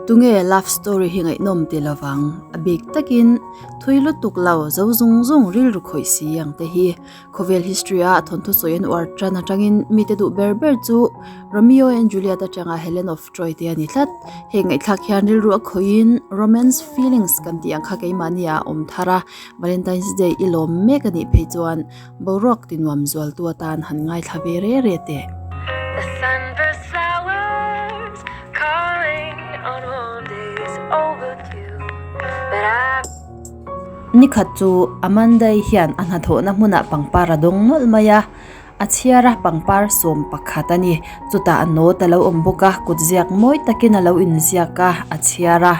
Tunge love story hi ngaihnawm ti lovang, a bik takin thui lutuk lo zo zung zung rilru khawih si ang te hi. Khawvel history a thawnthu sawi an uar tan atangin mite duh ber ber chu Romeo and Juliet atanga Helen of Troy te a ni tlat. Heng ngaihthlak hian rilru a khawihin romance feelings kan tih ang kha keimahni ah a awm thar a, Valentine's Day i lawm mek a nih phei chuan Boruak ti nuam zualtu atan han ngaithla ve re re teh. The sunburst flowers calling on warm days overdue But I Nikhat chu Amanda-i hian a hnathawhna hmunah pangpar a dawng nawlh mai a, a chhiar a pangpar 11 a ni. Chutah a note a lo awm bawk a, kutziak mawi takin a lo inziak a, a chhiar a.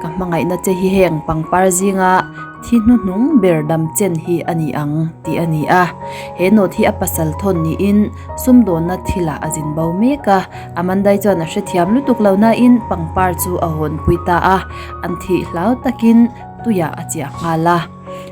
Ka hmangaihna che hi heng pangpar zinga Thi hnuhnung ber dam chen hi a ni ang tih a ni a. He note hi a pasal thawn niin sumdawnna thilah a zin bo mek a. Amandai chuan a hrethiam lutuk lo nain pangpar chu a hawnpui ta a, an thih hlau takin tuiah a chiah nghal a.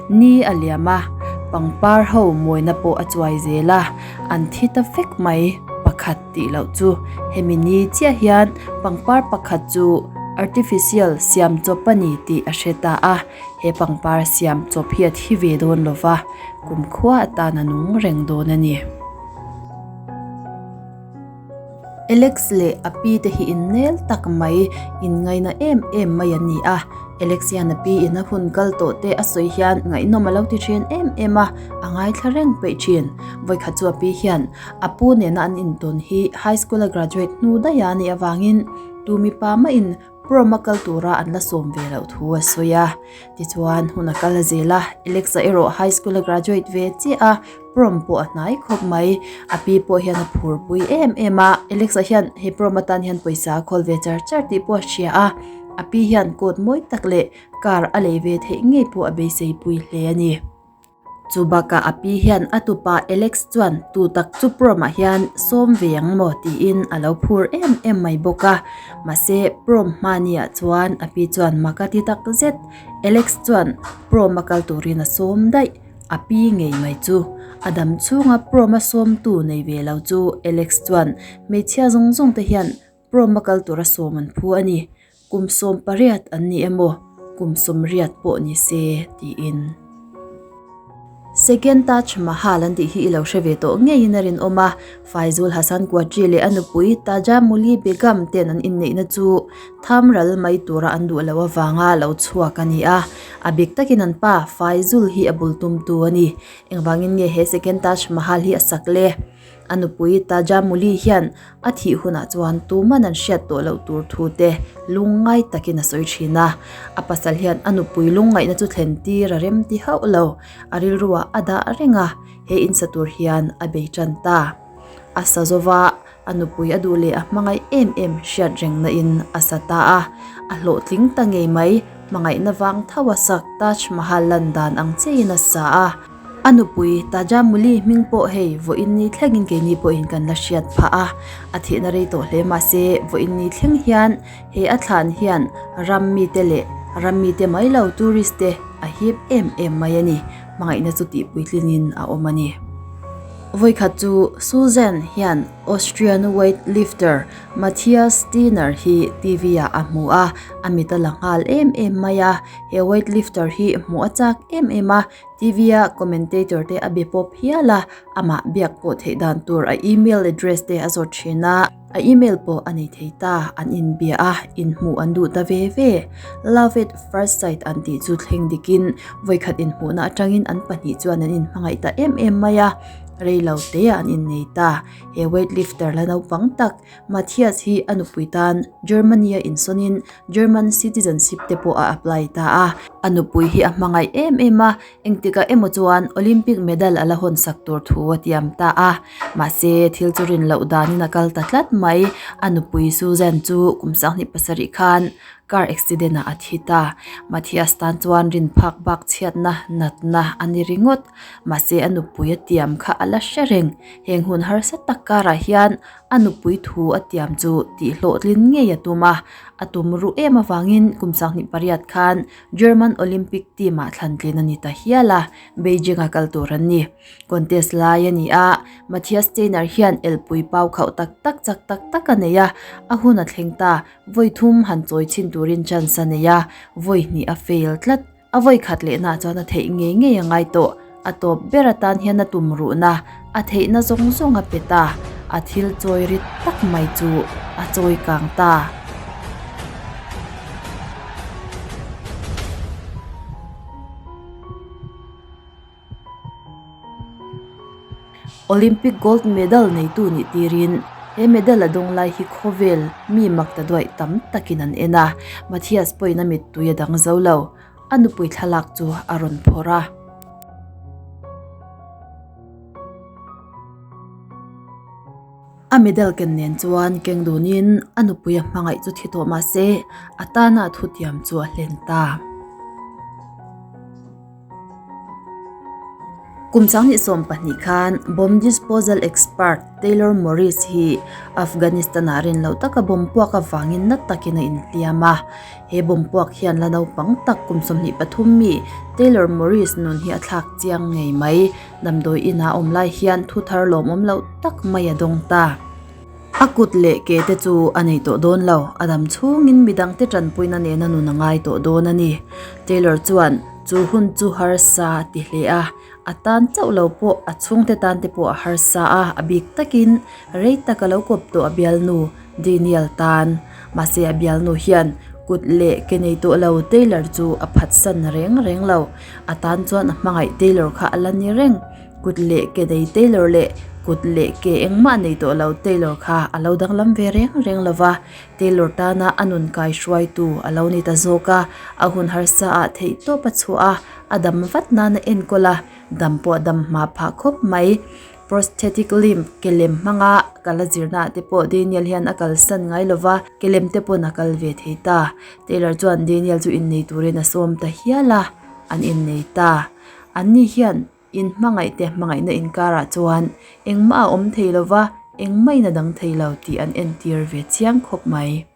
Ni a liam a, pangpar ho mawina pawh a chuai zel a, an thi ta vek mai pakhat tih loh chu. Hemi ni chiah hian pangpar pakhat chu artificial siam chawp a ni tih a hre ta a. He pangpar siam chawp hi a thi ve dawn lo va, kumkhua atan a nung reng dawn a ni. Alex leh a pi te hi innel tak mai, inngaina em em mai an ni a. Alex hian a pi in a hun kal tawh te a sawi hian ngaihnawm a lo ti thin em em a, a ngaithla reng peih thin. Vawikhat chu a pi hian a pu nena an intawn hi high school a graduate hnu daih a nih avangin tu mipa mahin Prom a kal tura an la sawm ve loh thu a sawi a. Tichuan, hun a kal zel a, Alexa erawh high school a graduate ve chiah a, prom pawh a hnai khawp mai. A pi pawh hian a phurpui em em a, Alexa hian he prom atan hian pawisa a khawl ve char char tih pawh a hria a, a pi hian coat mawi tak leh car a lei ve theih ngei pawh a beiseipui hle a ni. Chu bakah a pi hian a tupa Alex chuan tu tak chu prom ah hian sawm ve ang maw tiin a lo phur em em mai bawk a. Mahse prom hmani ah chuan a pi chuan mak a ti tak zet. Alex chuan prom a kal turin a sawm daih. A pi ngei mai chu. A dam chhunga prom a sawmtu nei ve lo chu Alex chuan hmeichhia zawng zawng te hian prom a kal tura sawm an phu a ni. Kum 18 an ni emaw, kum 80 pawh ni se, tiin. Second Taj Mahal an tih hi i lo hre ve tawh ngeiin a rinawm a, Faizul Hasan Quadri leh a nupui Taja Muli Begum ten an inneihna chu tham ral mai tura an duh loh avanga lo chhuak a ni a. A bik takin an pa Faizul hi a bul tumtu a ni. Engvangin nge he Second Taj Mahal hi a sak le? A nupui Tajamuli hian a thih hunah chuan tuman an hriat tawh loh tur thu te lungngai takin a sawi thin a. A pasal hian a nupui lungngaihna chu thlen tir a rem ti hauh lo. A rilruah a dah reng a, he insa tur hian a bei tan ta. A sa zova a nupui a duh leh a hmangaih em em hriat rengna in a sa ta a. A hlawhtling ta ngei mai, hmangaihna vang tho a sak Taj Mahal lan dan ang chiahin a sa a. A nupui Tajamuli hming pawh hei vawiin ni thlengin keini pawhin kan la hriat phah a, a thihna rei tawh hle mahse vawiin ni thleng hian he a thlan hian ram mite leh ram mite mai lo tourist te a hip em em mai a ni. Hmangaihna chu tihpuitlinin a awm a ni. Vawikhat chu Suzanne hian Austrian weight lifter Matthias Steiner hi TV ah a hmu a, a mit a la nghal em em mai a, he weight lifter hi hmuh a chak em em a, TV a commentator te a be pawp hial a, amah biak pawh theih dan tur a email address te a zawt thin a, a email pawh a nei thei ta, an inbia a, inhmuh an duh ta ve ve. Love at first sight an tih chu thleng dikin vawikhat inhmuhna atangin an pahnih chuan an inhmangaih ta em em mai a, rei lo te ah an innei ta. He weightlifter la naupang tak Matthias hi a nupui tan Germany a insawnin German citizenship te pawh a apply ta a. A nupui hi a hmangaih em em a, engtikah emaw chuan Olympic medal a la hawn sak tur thu a tiam ta a. Mahse, thil chu rin loh danin a kal ta tlat mai. A nupui Suzanne chu kum 27 khan car accident ah a thi ta. Matthias tan chuan rin phak bak chhiatna natna a ni ringawt. Mahse, a nupui a tiam kha a la hre reng. Heng hun harsa tak karah hian a nupui thu a tiam chu tih hlawhtlin ngei a tum a, a tum ruh em avangin kum 28 khan German Olympic team-ah thlantlin a ni ta hial a, Beijing-a kal tur an ni. Contest lai a ni a, Matthias Steiner hian elpui pau khauh tak tak chak tak tak a nei a, a hun a thleng ta, vawi thum han chawi chhin turin chance a nei a, vawi hnih a fail tlat. A vawi khat lehna chuan a theih ngei ngei a ngai tawh. A tawp ber atan hian a tum ruhna, a theihna zawng zawng a pe ta. A thil chawi rit tak mai chu a chawi kang ta. Olympic gold medal neitu nih tirin he medal a dawng lai hi khawvel mi mak ta duaih tam takin an en a, Mathias pawhin a mittui a dang zo lo, a nupui thlalak chu a rawn phawrh a. A medal ken nen chuan keng dunin a nupui a hmangaih chu thi tawh mah se a tana thutiam chu a hlen ta. Kum 2012 khan bomb disposal expert Taylor Morris hi Afghanistan-ah rin loh taka bomb puak avangin na takin a inhliam a. He bomb puak hian la naupang tak kum 23 mi Taylor Morris nun hi a thlak chiang ngei mai. Damdawi inah awm lai hian thu thar lawmawm loh tak mai a dawng ta. A kut leh ke te chu a nei tawh dawn lo, a dam chhungin midangte tanpuina nena nun a ngai tawh dawn a ni. Taylor chuan chu hun chu harsa a ti hle a, a tan chauh lo pawh a chhungte tan te pawh a harsa a, a bik takin rei tak a lo kawp tawh a bialnu Daniel tan. Mahse a bialnu hian kut leh ke nei tawh lo Taylor chu a phatsan reng reng lo, a tan chuan a hmangaih Taylor kha a la ni reng. Kut leh ke nei Taylor leh kut leh ke engmah nei tawh lo Taylor kha a lo danglam ve reng reng lo va, Taylor tana a nun kai hruaitu a lo ni ta zawk a, a hun harsa ah theih tawp a chhuah a, a dam vat nan a enkawl a, dam pawh a dam hma phah khawp mai. Prosthetic limb ke lem hmanga kal a zirna ah te pawh Daniel hian a kalsan ngai lo va, ke lem te pawn a kal ve thei ta. Taylor chuan Daniel chu innei turin a sawm ta hial a, an innei ta. Anni hian In hmangaihte hmangaihna inkarah chuan engmah a awm thei lo va, engmahin a dang thei lo tih an entir ve chiang khawp mai.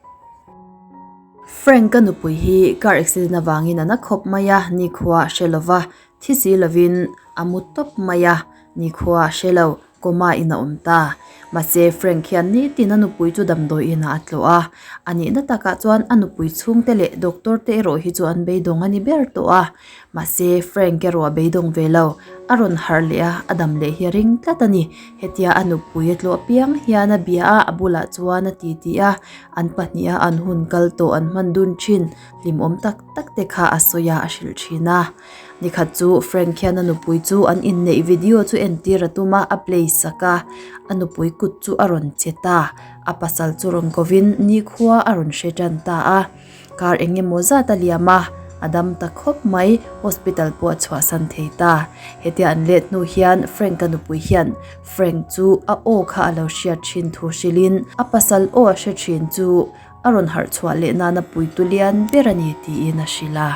Frank-a nupui hi car accident avangin a na khawp mai a, nikhua a hre lo va, thi si lovin a mu tawp mai a, nikhua a hre lo. Coma in a awm ta. Mahse, Frank hian nitin a nupui chu damdawi inah a tlawh a. A nihna takah chuan a nupui chhungte leh doctor te erawh hi chu an beidawng a ni ber tawh a. Mahse, Frank erawh a beidawng ve lo. A rawn harh leh a, a dam leh hi a ring tlat a ni. Hetia a nupui a tlawh apiang hian a bia a, a bulah chuan a titi a. An pahniha an hun kal tawh an hman dun thin hlimawm tak tak te kha a sawi a, a hrilh thin a. Nikhat chu Frank hian a nupui chu an inneih video chu entir a tum a, a play sak a, a nupui kut chu a rawn che ta, a pasal chu rawn kovin nikhua a rawn hre tan ta a, kar eng emaw zat a liam a, a dam ta khawp mai, hospital pawh a chhuahsan thei ta. Hetia an let hnu hian Frank a nupui hian Frank chu a aw kha a lo hriat thin thu hrilhin a pasal aw a hre thin chu a rawn harh chhuah leh nana puitu lian ber a ni tiin a hrilh a.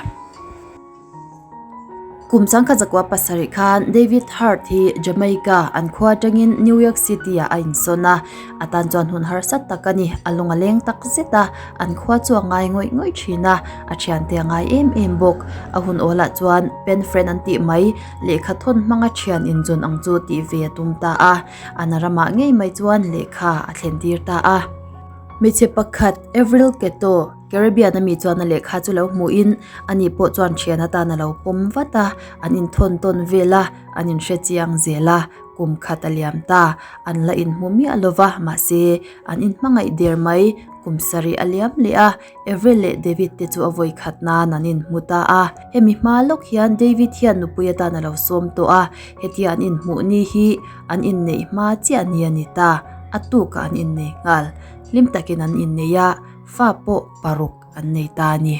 Kum changkhat zakua pasarih khan David Hart hi Jamaica an khua atangin New York City ah a insawn a, a tan chuan hun harsa tak a ni. A lung a leng tak zet a, an khua chu a ngai ngawih ngawih thin a, a thiante a ngai em em bawk. A hun awlah chuan pen friend an tih mai, lehkha thawn hmanga thian inzawn ang chu tih ve a tum ta a, an ramah ngei mai chuan lehkha a thlen tir ta a. Hmeichhe pakhat Avril Keto, Caribbean a mi chuan a lehkha chu lo hmuhin ani pawh chuan thian atan a lo pawm vat a, an inthawn tawn vel a, an inhre chiang zel a, kum khat a liam ta, an la inhmu miah lo va, mahse an inhmangaih der mai, kum sarih a liam leh a, Avril leh David te chu a vawi khat nan an inhmu ta a, hemi hma lawk hian David hian nupui atan a lo sawm tawh a, hetia an inhmuh ni hi an inneih hma chiah ni a ni ta, a tukah an innei nghal, hlim takin an innei a, fa pawh paruk an nei ta a ni.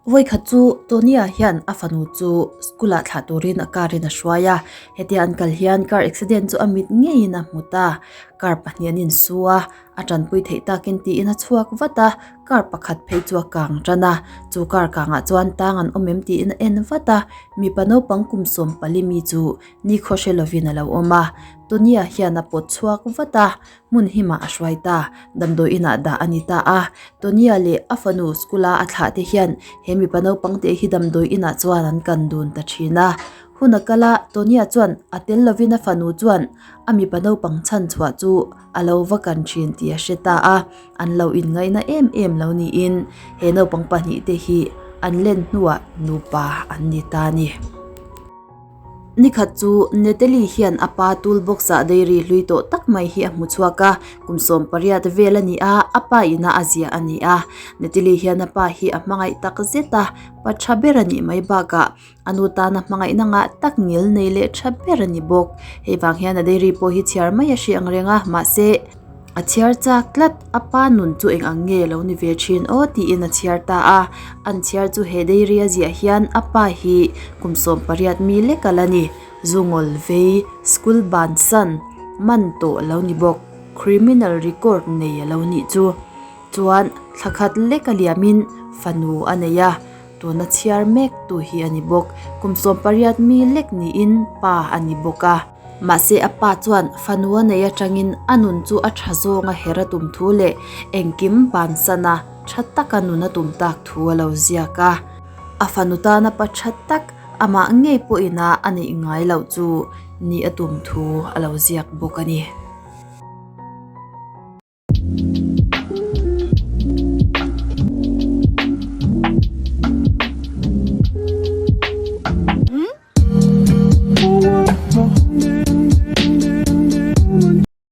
Vawikhat chu Tony-a hian a fanu chu school-ah thlah turin a car in a hruai a, hetia an kal hian car accident chu a mit ngeiin a hmu ta. Car pahnih an insu a, a tanpui theih takin tiin a chhuak vat a, car pakhat phei chu a kang tan a, chu car kangah chuan tang an awm em tiin a en vat a, mipa naupang kum sawm pali mi chu nikhaw hre lovin a lo awm a, Tony-a hian a pawt chhuak vat a, hmun himah a hruai ta, damdawi inah dah a ni ta a, Tony-a leh a fanu school a a thlah te hian he mipa naupang te hi damdawi inah chuan an kan dun ta thin a. Hun a kal a, Tonya chuan a tel lovin a fanu chuan a mipa naupang chhan chhuah chu a lo va kan thin tih a hre ta a, an lo inngaihna em em lo niin he naupang pahnihte hi an len hnuah nupa an ni ta a ni. Nikhat chu Natalie hian a pa toolbox ah dairy hlui tawh tak mai hi a hmu chhuak a, kum 18 vel a ni a, a pa ina a ziah a ni a. Natalie hian a pa hi a hmangaih tak zet a, pa tha ber a nih mai bakah A nu tana hmangaihna ngah tak ngil nei leh tha ber a ni bawk. Hei vang hian a dairy pawh hi chhiar mai a hre ang reng a, mahse a chhiar chak tlat. A pa nun chu eng ang nge lo ni ve thin aw tiin a chhiar ta a. An chhiar chu he dairy a ziah hian a pa hi kum 18 mi lek a la ni. Zungawl vei, school bansan, man tawh a lo ni bawk. Criminal record nei a lo nih chu. Chuan thla khat lek a liamin fanu a nei a. Tuna chhiar mek tu hi a ni bawk. Kum 18 mi lek niin pa a ni bawk a. Mahse a pa chuan fanu a nei atangin a nun chu a tha zawng a her a tum thu leh engkim bansan a tha taka nun a tum tak thu a lo ziak a. A fanu tana pa tha tak amah ngei pawhin a a neih ngai loh chu nih a tum thu a lo ziak bawk a ni.